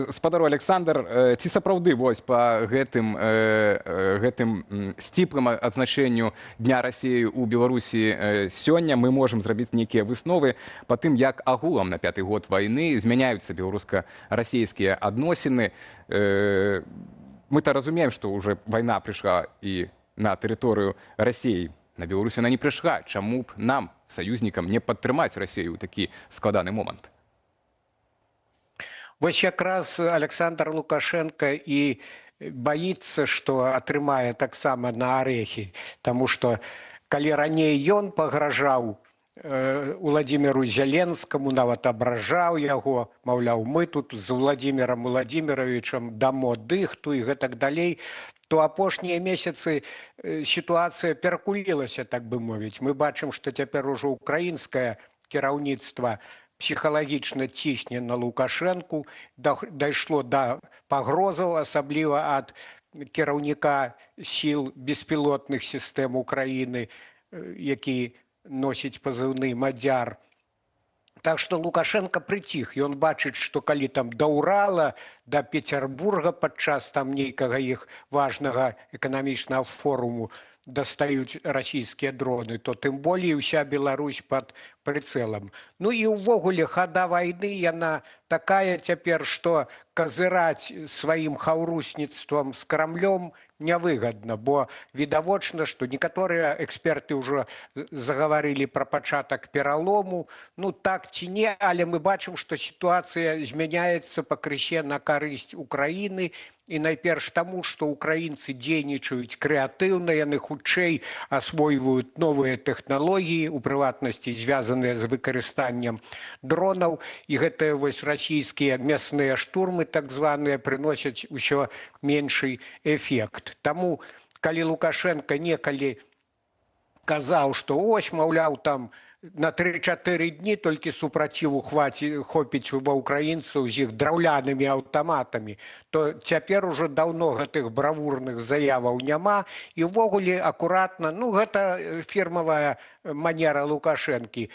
Спадару Александр, ці сапраўды вось па гэтым сціплым адзначэнню Дня Расеі ў Беларусі сёння мы можам зрабіць нейкія высновы па тым, як агулам на пяты год вайны змяняюцца беларуска-расійскія адносіны? Мы-то разумеем, што уже вайна прыйшла і на тэрыторыю Расеі. На Беларусь она не прыйшла. Чаму б нам, саюзнікам, не падтрымаць Расею ў такі складаны момант? Вось якраз Александр Лукашенко і баіцца, што атрымае таксама на арэхі, таму што калі раней ён пагражаў Уладзіміру Зяленскаму, нават абражаў яго, маўляў, мы тут з Владимиром Владимировичем дамо дыхту і гэтак далей, то апошнія месяцы сітуацыя перакулілася, так бы мовіць. Мы бачым, што цяпер ужо украінскае кіраўніцтва псіхалагічна цісне на Лукашэнку, дайшло да пагрозаў, асабліва ад кіраўніка сіл беспілотных сістэм Украіны, які носіць пазыўны Мадзяр. Так што Лукашенко прыціх, ён бачыць, што калі там да Урала, да Петербурга падчас там нейкага іх важнага эканамічнага форуму дастаюць расійскія дроны, то тым болей уся Беларусь пад прыцэлам. Ну і ўвогуле хада вайны, яна такая цяпер, што казыраць сваім хаўрусніцтвам з Крамлём нявыгадна, бо відавочна, што некаторыя эксперты ўжо загаварылі пра пачатак пералому. Ну, так ці не, але мы бачым, што сітуацыя змяняецца пакрысе на карысць Украіны, і найперш таму, што украінцы дзейнічаюць крэатыўна, яны хутчэй асвойваюць новыя тэхналогіі, у прыватнасці звязаныя з выкарыстаннем дронаў, і гэтыя вось расійскія мясныя штурмы так званыя прыносяць усё меншы эфект. Таму калі Лукашенко некалі казаў, што ось, маўляў, там на 3-4 дні толькі супраціву хопіць ва украінцаў з іх драўлянымі аўтаматамі, то цяпер ужо даўно гэтых бравурных заяваў няма, і ўвогуле акуратна, ну, гэта фірмавая манера Лукашэнкі,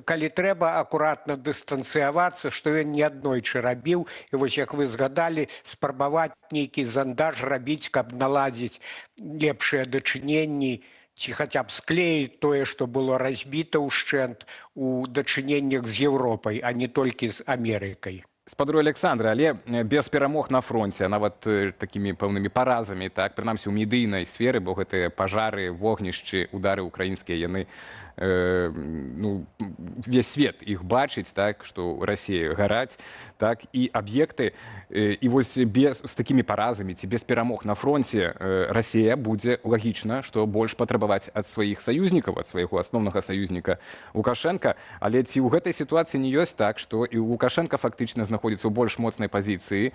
калі трэба, акуратна дыстанцыявацца, што ён неаднойчы рабіў, і вось, як вы згадалі, спрабаваць нейкі зандаж рабіць, каб наладзіць лепшыя дачыненні ці хаця б склеіць тое, што было разбіта ўшчэнт у дачыненнях з Еўропай, а не толькі з Амерыкай. Спадару Александра, але без перамог на фронте, а нават такімі пэўнымі паразамі, так, прынамсі ў медыйнай сферы, бо гэтыя пажары, вогнішчы, удары украінскія, яны ну, весь свет іх бачыць, так, што Расія гараць, так, і аб'екты, і вось без з такімі паразамі ці без перамог на фронте Расія будзе, лагічна, што больш патрабаваць ад сваіх саюзнікаў, ад свайго асноўнага саюзніка Лукашенко. Але ці ў гэтай сітуацыі не ёсць так, што і Лукашенко фактычна знаходзіцца ў больш моцнай пазіцыі,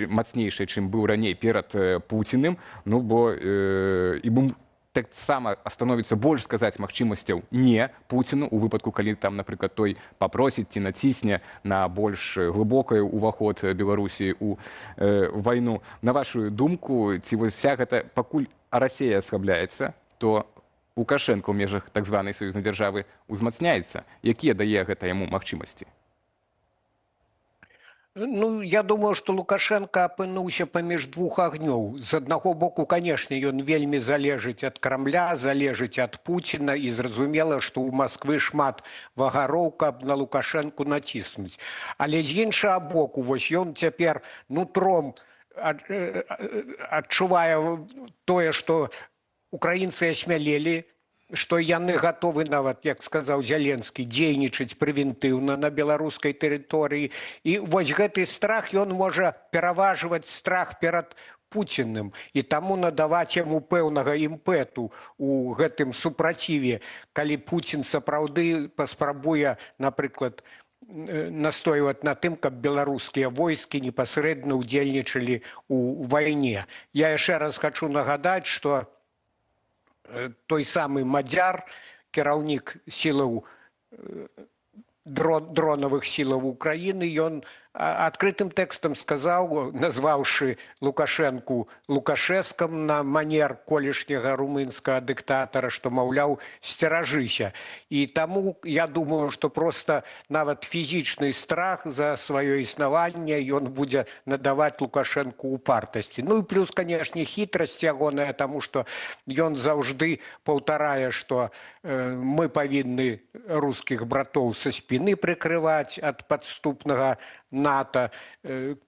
мацнейшай, чым быў раней перад Пуціным, ну, бо і таксама становіцца больш сказаць магчымасцяў не Пуціну у выпадку, калі там, напрыклад, той папросіць ці націсне на больш глыбокую уваход Беларусі у вайну? На вашу думку, ці вось вся гэта, пакуль Расія асхабляецца, то Лукашенко ў межах так званай саюзнай дзяржавы узмацняецца? Якія дае гэта яму магчымасці? Ну, я думаю, што Лукашенко апынуўся паміж двух агнёў. З аднаго боку, канешне, ён вельмі залежыць ад Крамля, залежыць ад Пуціна, і зразумела, што ў Масквы шмат вагароў, каб на Лукашэнку націснуць. Але з іншага боку, вось ён цяпер нутром адчувае тое, што украінцы асмялелі, што яны гатовы нават, як сказаў Зяленскі, дзейнічаць прэвентыўна на беларускай тэрыторыі. І вось гэты страх, ён можа пераважваць страх перад Пуціным і таму надаваць яму пэўнага імпэту у гэтым супраціве, калі Пуцін сапраўды паспрабуе, напрыклад, настойваць на тым, каб беларускія войскі непасрэдна ўдзельнічалі ў вайне. Я яшчэ раз хачу нагадаць, што той самы Мадзяр, кіраўнік сілаў дронавых сілаў Украіны, ён Адкрытым тэкстам сказаў, назваўшы Лукашэнку Лукашэскам на манер колішняга румынскага дыктатара, што, маўляў, сцеражыся. І таму я думаю, што проста нават фізічны страх за сваё існаванне ён будзе надаваць Лукашэнку упартасці. Ну і плюс, канешне, хітрасць ягоная, таму што ён заўжды паўтарае, што мы павінны рускіх братоў са спіны прыкрываць ад падступнага НАТО.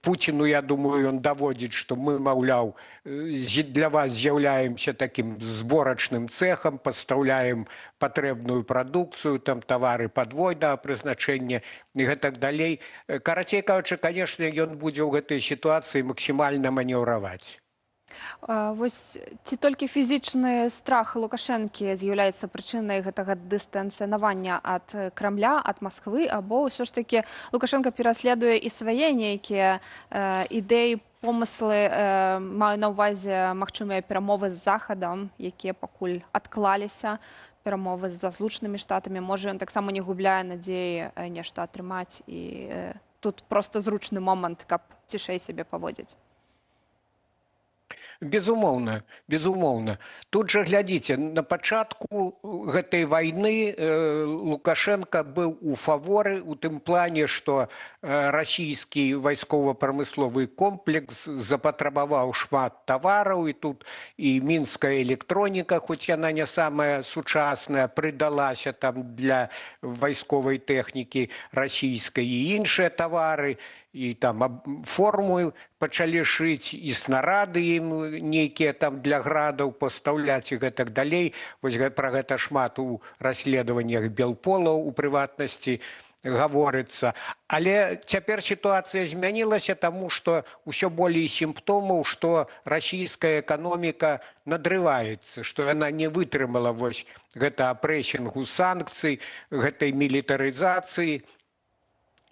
Пуціну, я думаю, ён даводзіць, што мы, маўляў, для вас з'яўляемся такім зборачным цехам, пастаўляем патрэбную прадукцыю, там тавары падвойнага прызначэння і гэтак далей. Карацей кажучы, канешне, ён будзе ў гэтай сітуацыі максімальна манеўраваць. Вось ці толькі фізічны страх Лукашэнкі з'яўляецца прычынай гэтага дыстанцыянавання ад Крамля, ад Масквы, або ўсё ж такі Лукашэнка пераследуе і свае нейкія ідэі, помыслы, маю на ўвазе магчымыя перамовы з Захадам, якія пакуль адклаліся, перамовы з Злучанымі Штатамі? Можа, ён таксама не губляе надзеі нешта атрымаць, і тут проста зручны момант, каб цішэй сябе паводзіць? Безумоўна, безумоўна. Тут жа, глядзіце, на пачатку гэтай вайны Лукашэнка быў у фаворы у тым плане, што расійскі вайскова-прамысловы комплекс запатрабаваў шмат тавараў, і тут і мінская электроніка, хоць яна не самая сучасная, прыдалася там для вайсковай тэхнікі расійскай, і іншыя тавары, і там форму пачалі шыць, і снарады ім нейкія там для градаў пастаўляць і гэтак далей. Вось пра гэта шмат у расследаваннях Белполаў, у прыватнасці, гаворыцца. Але цяпер сітуацыя змянілася, таму што ўсё болей сімптомаў, што расійская эканоміка надрываецца, што яна не вытрымала вось гэтага прэсінгу санкцый, гэтай мілітарызацыі.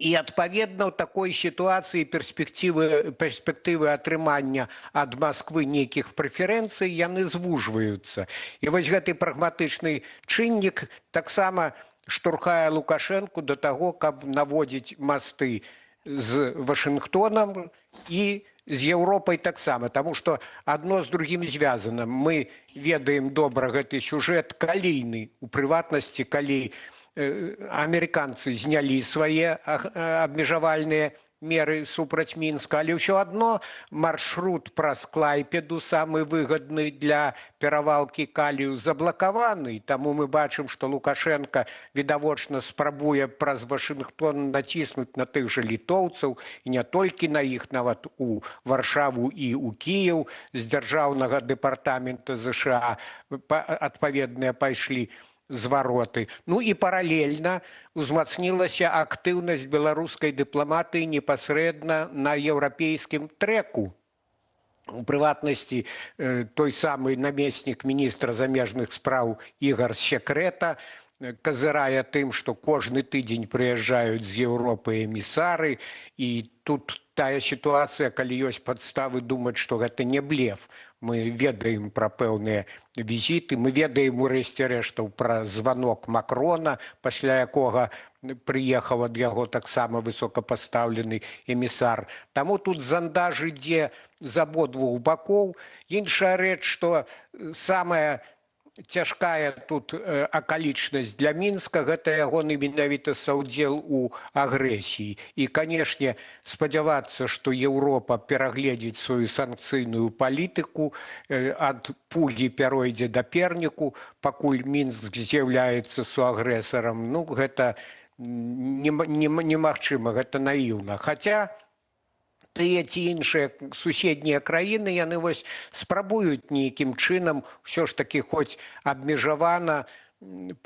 І, адпаведна, ў такой сітуацыі перспектывы атрымання ад Масквы нейкіх прэферэнцый, яны звужваюцца. І вось гэты прагматычны чыннік таксама штурхае Лукашэнку да таго, каб наводзіць масты з Вашынгтонам і з Еўропай таксама, таму што адно з другім звязана. Мы ведаем добра гэты сюжэт калійны, у прыватнасці, калі амерыканцы знялі свае абмежавальныя меры супраць Мінска, але ўсё адно маршрут праз Клайпеду, самы выгадны для перавалкі калію, заблакаваны. Таму мы бачым, што Лукашэнка відавочна спрабуе праз Вашынгтон націснуць на тых жа літоўцаў, і не толькі на іх, нават у Варшаву і ў Кіеў з дзяржаўнага дэпартамента ЗША адпаведныя пайшлі звароты. Ну і паралельна узмацнілася актыўнасць беларускай дыпламатыі непасрэдна на еўрапейскім трэку. У прыватнасці, той самы намеснік міністра замежных спраў Ігар Секрэта казырае тым, што кожны тыдзень прыязджаюць з Еўропы эмісары, і тут тая сітуацыя, калі ёсць падставы думаць, што гэта не блеф. Мы ведаем пра пэўныя візіты, мы ведаем, урэшце рэштаў, пра званок Макрона, пасля якога прыехаў ад яго таксама высокапастаўлены эмісар. Таму тут зандаж ідзе з абодвух бакоў. Іншая рэч, што самая цяжкая тут акалічнасць для Мінска — гэта ягоны менавіта саўдзел у агрэсіі. І, канешне, спадзявацца, што Еўропа перагледзіць сваю санкцыйную палітыку, ад пугі пяройдзе да перніку, пакуль Мінск з'яўляецца суагрэсарам, ну, гэта немагчыма, гэта наіўна. Хаця тыя ці іншыя суседнія краіны, яны вось спрабуюць нейкім чынам ўсё ж такі хоць абмежавана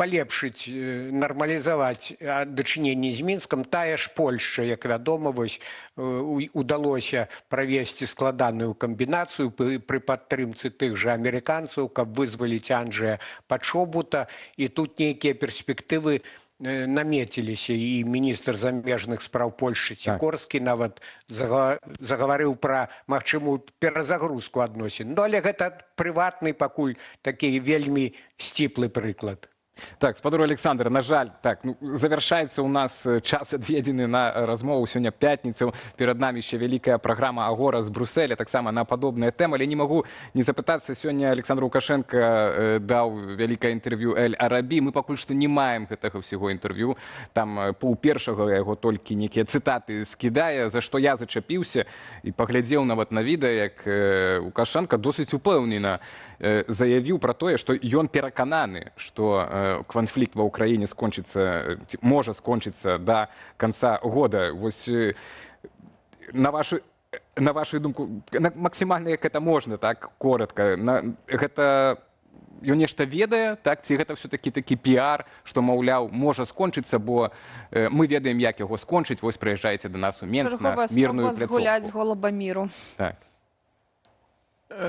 палепшыць, нармалізаваць дачыненні з Мінскам. Тая ж Польшча, як вядома, вось удалося правесці складаную камбінацыю пры падтрымцы тых жа амерыканцаў, каб вызваліць Анджея Пачобута, і тут нейкія перспектывы намеціліся, і міністр замежных спраў Польшчы Сікорскі нават загаварыў пра магчымую перазагрузку адносін. Ну, але гэта прыватны пакуль такі вельмі сціплы прыклад. Так, спадар Аляксандр, на жаль, так, ну, завяршаецца у нас час, адведзены на размову. Сёння пятніца, перад намі яшчэ вялікая праграма «Агора» з Бруселя, таксама на падобныя тэмы, але не магу не запытацца. Сёння Аляксандр Лукашэнка даў вялікае інтэрв'ю «Эль Арабі». Мы пакуль што не маем гэтага ўсяго інтэрв'ю. Там 12:30 яго толькі нейкія цытаты скідае, за што я зачапіўся і паглядзеў нават на відэа, як Лукашэнка досыць упэўнена заявіў пра тое, што ён перакананы, што канфлікт ва Ўкраіне скончыцца, ці можа скончыцца да канца года. Вось на вашу думку, максімальна, як это можна, так, коротко, гэта ён нешта ведае, так, ці гэта все-таки такі піар, што, маўляў, можа скончыцца, бо мы ведаем, як яго скончыць, вось прыязджайце да нас у Менск на Чарговая мірную спроба згуляць пляцоўку? Голуба миру. Так.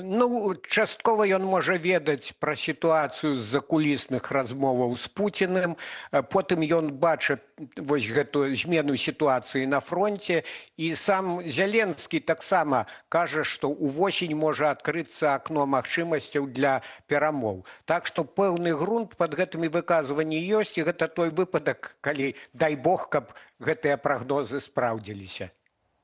Ну, часткова ён можа ведаць пра сітуацыю з закулісных размоваў з Пуціным. Потым ён бачыць вось гэтую змену сітуацыі на фронте, і сам Зяленскі таксама кажа, што ўвосень можа адкрыцца акно магчымасцяў для перамоў. Так што пэўны грунт пад гэтымі выказванні ёсць, і гэта той выпадак, калі, дай бог, каб гэтыя прагнозы спраўдзіліся.